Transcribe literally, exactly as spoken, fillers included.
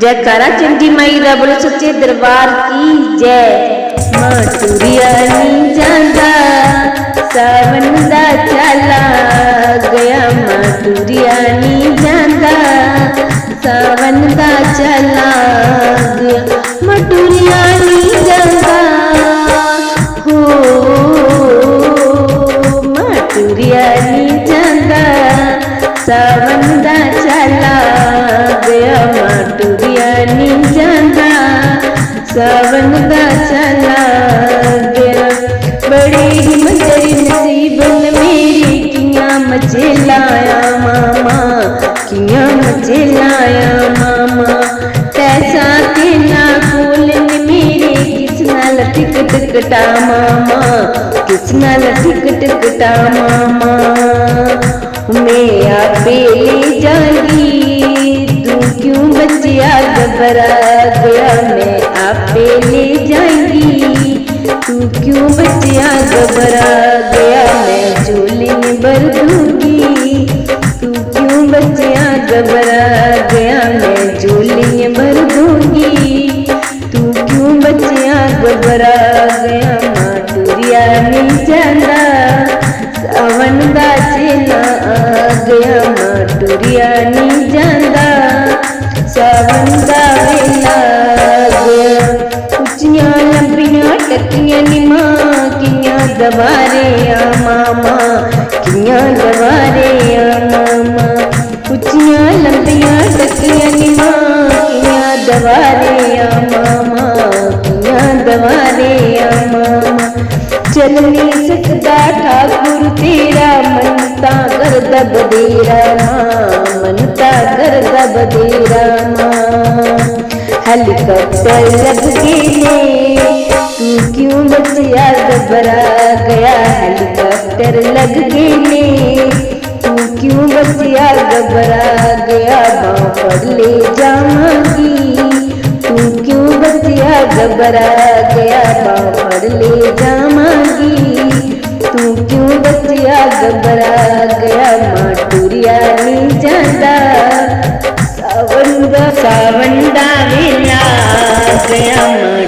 जयकारा चंडी माई दा, बोलो सच्चे दरबार की जय। मां टुरिया नी जांदा सावन दा चाला गया, मां टुरिया नी जांदा सावन दा चाला गया, मां टुरिया नी जांदा हो, मां टुरिया नी जांदा सावन दा चाला गया, मां टुरिया नी जांदा सावन दा चाला गया। बड़ी ही मंजरी नसीब न मेरी, कियां मचे लाया मामा, कियां मचे लाया मामा। पैसा तेना कोल न मेरे, किस नाल टिकट कटा मामा, किस नाल टिकट कटा मामा। मैं आपे ले जांगी, तू क्यों बच्चिया घबरा गया, मैं आपे ले जांगी, तू क्यों बच्चिया घबरा गया, मैं झोली भर दूंगी, तू क्यों बच्चिया घबरा गया, मैं झोली भर दूंगी, तू क्यों बच्चिया घबरा गया, मां टुरिया नी जांदा सावन दा चेला आ गया, मां टुरिया नी जांदा सावन दा वेला आ गया। उच्चियां लंबियां टक्कियां नी मां, कियां दवारे आ मामा, कियां दवारे आ मामा। उच्चियां लंबियां टक्कियां नी मां, कियां दवारे आ मामा, कियां दवारे आ मामा। चल नी सकदा ठाकुर तेरा, मनता करदा बथेरा मां, मनता करदा बथेरा मां। हेलीकॉप्टर लग गए ने, तू क्यों बच्चिया घबरा गया, हेलीकॉप्टर लग गए ने, तू क्यों बच्चिया घबरा गया, बांह फड़ ले जावांगी, तू क्यों बच्चिया घबरा गया, बांह फड़ ले जावांगी, तू क्यों बच्चिया घबरा गया, मां टुरिया नी जांदा सावन दा, सावन दा वेला आ गया, मां